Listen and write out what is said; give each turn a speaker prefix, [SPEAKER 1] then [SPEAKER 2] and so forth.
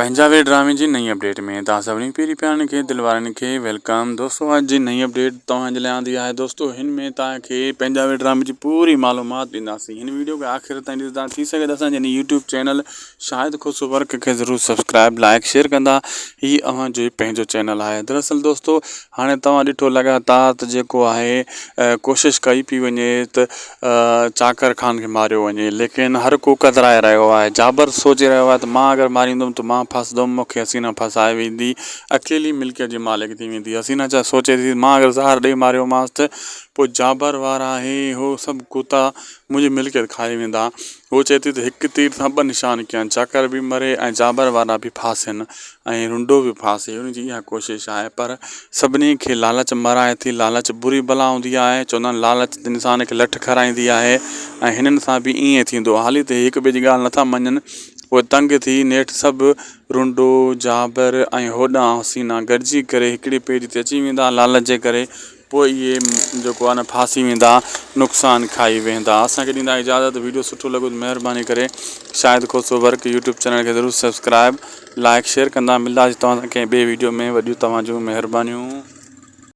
[SPEAKER 1] پنهنجا وير ڊرامي جي نئين اپڊيٽ ۾ توهان سڀني پيري پيارن کي دل وارن کي welcome دوستو اڄ جي نئين اپڊيٽ توهان جي لاء آندي آهي دوستو هن ۾ توهان کي پنهنجا وير ڊرامي جي پوري معلومات ڏينداسين هن ويڊيو کي آخر تائين ڏسندا ٿي سگهي ته اسان جي YouTube channel Shahid Khoso work کي ضرور سبسڪرائب لائڪ شيئر ڪندا هي اوهان جو پنهنجو چينل آهي دراصل دوستو هاڻي توهان ڏٺو لڳاتار ته جيڪو آهي ڪوشش ڪئي پئي وڃي ته چاڪر خان کي ماريو وڃي ليڪن هر ڪو ڪترائي رهيو آهي جابر سوچي رهيو آهي ته مان اگر ماريندم ته مان ڦاسندم مون کي حسينه ڦاسائي ويندي اڪيلي ملڪيت جي مالڪ ٿي ويندي حسينه ڇا سوچي ٿي مان اگر زهر ڏئي ماريومانس ته پوء جابر وارا هي هو سڀ ڪتا منهنجي ملڪيت کائي ويندا هوء چئي ٿي ته هڪ تير سان ٻه نشان ڪيان، چاڪر به مري ۽ جابر وارا به ڦاسين ۽ رنڊو به ڦاسي. هن جي اها ڪوشش آهي. پر سڀني کي لالچ مرائي ٿي. لالچ بري بلا هوندي آهي. چوندا آهن لالچ انسان کي لٺ کارائيندي آهي ۽ هنن سان به ائين ٿيندو. حالي ته هي هڪ ٻئي جي ڳالهه نٿا مڃن. پوء تنگ ٿي نيٺ سڀ رنڊو، جابر ۽ هوڏانهن حسينا گڏجي ڪري هڪڙي پيج تي اچي ويندا. لالچ جي ڪري پوء اهي جيڪو آهي نه ڦاسي ويندا نقصان کائي ويندا اسان کي ڏيندا اجازت ويڊيو سٺو لڳو ته مهرباني ڪري Shahid Khoso work YouTube channel کي ضرور سبسڪرائب لائڪ شيئر ڪندا ملداسين توهان سان ڪنهن ٻي ويڊيو ۾ وڏيون توهان جون مهربانيون.